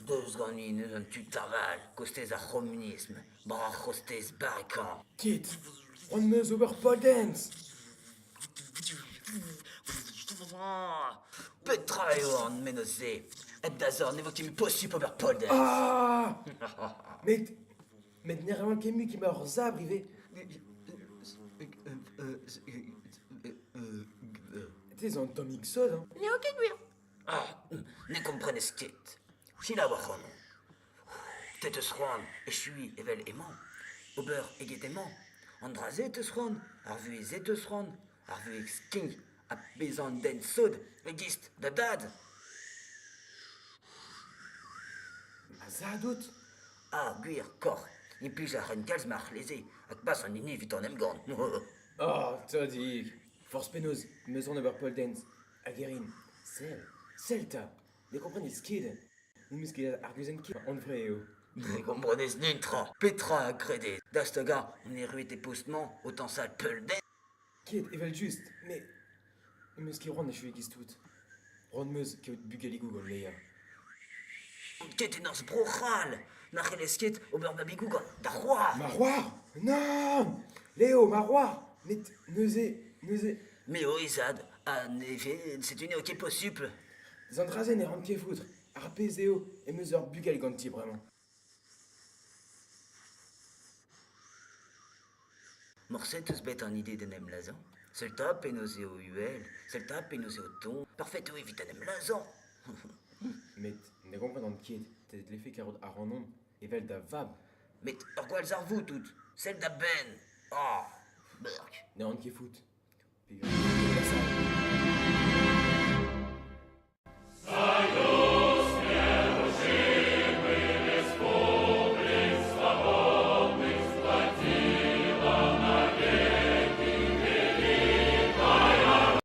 Deus ganin eus an tu taval, kostez ar c'homunism, war ar c'hostez barrekañ. Ket, c'hoant 'm eus ober pole dance. Petra eo an mennozh-se? Hep da zorn ne vo ket mui posupl ober pole dance. Ah Met, met ne ran ket mui ket ur sabr ivez. Te zo un tammig sot, hein. N'eo ket gwir. Ah, ne komprenez ket. Selaou ac'hanon. Te 'teus c'hoant echuiñ evel emañ, ober eget emañ. An dra-se 'teus c'hoant, ar vuhez-se 'teus c'hoant, ar vuhez skign ha bezañ un den sot e-giz da dad. Ma zad out? Ah, gwir, kaoc'h, implij a ran kalz ma c'hleze hag pas an hini evit an emgann. Oh, tadig, forzh penaos, 'm eus c'hoant ober pole dance. Hag e rin, sell, sell 'ta, ne komprenez ket, n'em eus ket arguzenn ket anvre eo. Ne gomprenez netra. Petra a gredez? Daoust hag-eñ on erruet e post-mañ o tañsal peul-den? Ket evel-just, met n'em eus ket c'hoant echuiñ e-giz-tout. C'hoant 'm eus kaout bugaligoù gant Leia. Ket en ur Bro-C'hall! Na c'hellez ket ober babigoù gant da c'hoar! Ma c'hoar? Nann! Leo, ma c'hoar! Met neuze, neuze... Me eo he zad, ha ne setu n'eo ket posupl. Eus an dra-se ne ran ket foutre. Ar pezh eo em eus ur bugel ganti bremañ. Morse 'teus bet an ide d'en em lazhañ? Seul 'ta penaos eo uhel, seul 'ta penaos eo don, parfet eo evit en em lazhañ. Met ne gomprenan ket, te dlefe karout ac'hanon evel da vab. Met ur gwallzarvoud out, sell da benn. Ah, beurk. Ne ran ket fout. Peogwir.